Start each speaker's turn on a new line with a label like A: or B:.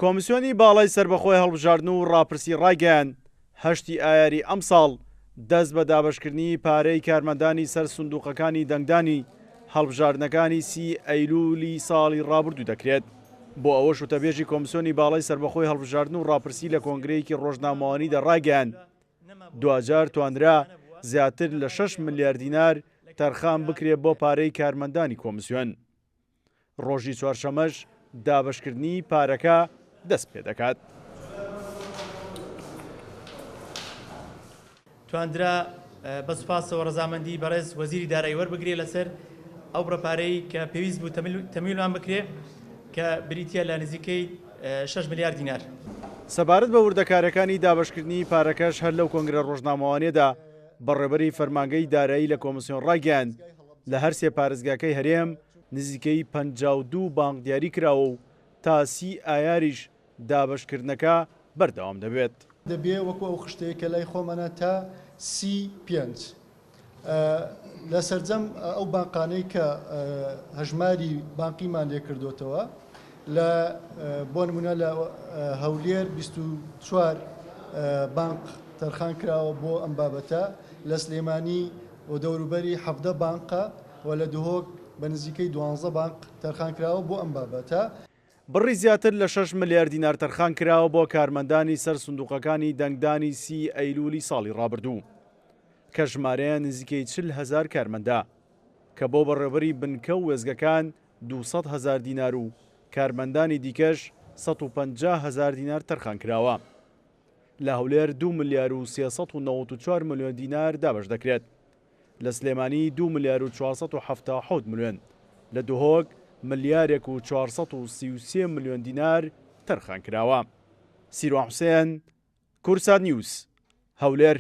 A: کۆمسیۆنی باڵای سەربەخۆی هەڵبژاردن و ڕاپرسی ڕایگەیاند، هەشتی ئایاری ئەمساڵ دەست بە دابەشکردنی پارەی کارمەندانی سەر سندوقەکانی دەنگدانی هەڵبژاردنەکانی سی ئەیلولی ساڵی ڕابردوو دەکرێت. بۆ ئەوەش وتەبێژی کۆمسیۆنی باڵای سەربەخۆی هەڵبژاردن و ڕاپرسی لە کۆنگرەیەکی ڕۆژنامەوانیدا ڕایگەیاند، دواجار توانرا زیاتر لە شەش ملیار دینار تەرخان بکرێت بۆ پارەی کارمەندانی کۆمسیۆن. ڕۆژی چوارشەمەش دابەشکردنی پارەکە دەست پێدەکات.
B: تواندرا بە سوپاسەوە ڕەزامەندی بەڕێز وەزیری دارایی وەربگرێ لەسەر ئەو بڕە پارەی کە پێویست بوو تەمویلمان بکرێ کە بریتییە لە نزیکەی شەش ملیار دینار.
A: سەبارەت بە وردەکارییەکانی دابەشکردنی پارەکەش هەر لەو کۆنگرە ڕۆژنامەوانییەدا بەڕێوبەری فەرمانگەی دارایی لە کۆمسیۆن ڕایگەیاند، لە هەرسێ پارێزگاکەی هەرێم نزیکەی 52 بانق دیاری کراوە و تا سی ئایاریش دابەشکردنەکە بەردەوام دەبێت.
C: دەبێ وەکو ئەو خشتەیە کە لای خۆمانە تا 35 لە سەرجەم ئەو بانقانەی کە هەژماری بانقیمان لێ کردوتەوە لە بۆ نمونە لە هەولێر 24 بانق تەرخان کراوە بۆ ئەم بابەتە لە سلێمانی و دەوروبەری 17 بانقە و لە دهۆک بە نزیکەی دوانزە بانق تەرخان کراوە بۆ ئەم بابەتە.
A: بڕی زیاتر لە شەش ملیار دینار تەرخان کراوە بۆ کارمەندانی سەر سندوقەکانی دەنگدانی سی ئەیلولی ساڵی ڕابردوو کە ژمارەیان نزیکەی 40 هەزار کارمەندە کە بۆ بەڕێوبەری بنکە و وێستگەکان 200 هەزار دینار و کارمەندانی دیکەش 150 هەزار دینار تەرخان کراوە. لە هەولێر 2 ملیار و 394 ملیۆن دینار دابەش دەکرێت. لە سلێمانی دوو ملیار و 477 ملیۆن، لە دهۆک ملیارێک و 433 ملیۆن دینار تەرخانکراوە. سیروان حوسێن، کوردسات نیوز، هەولێر.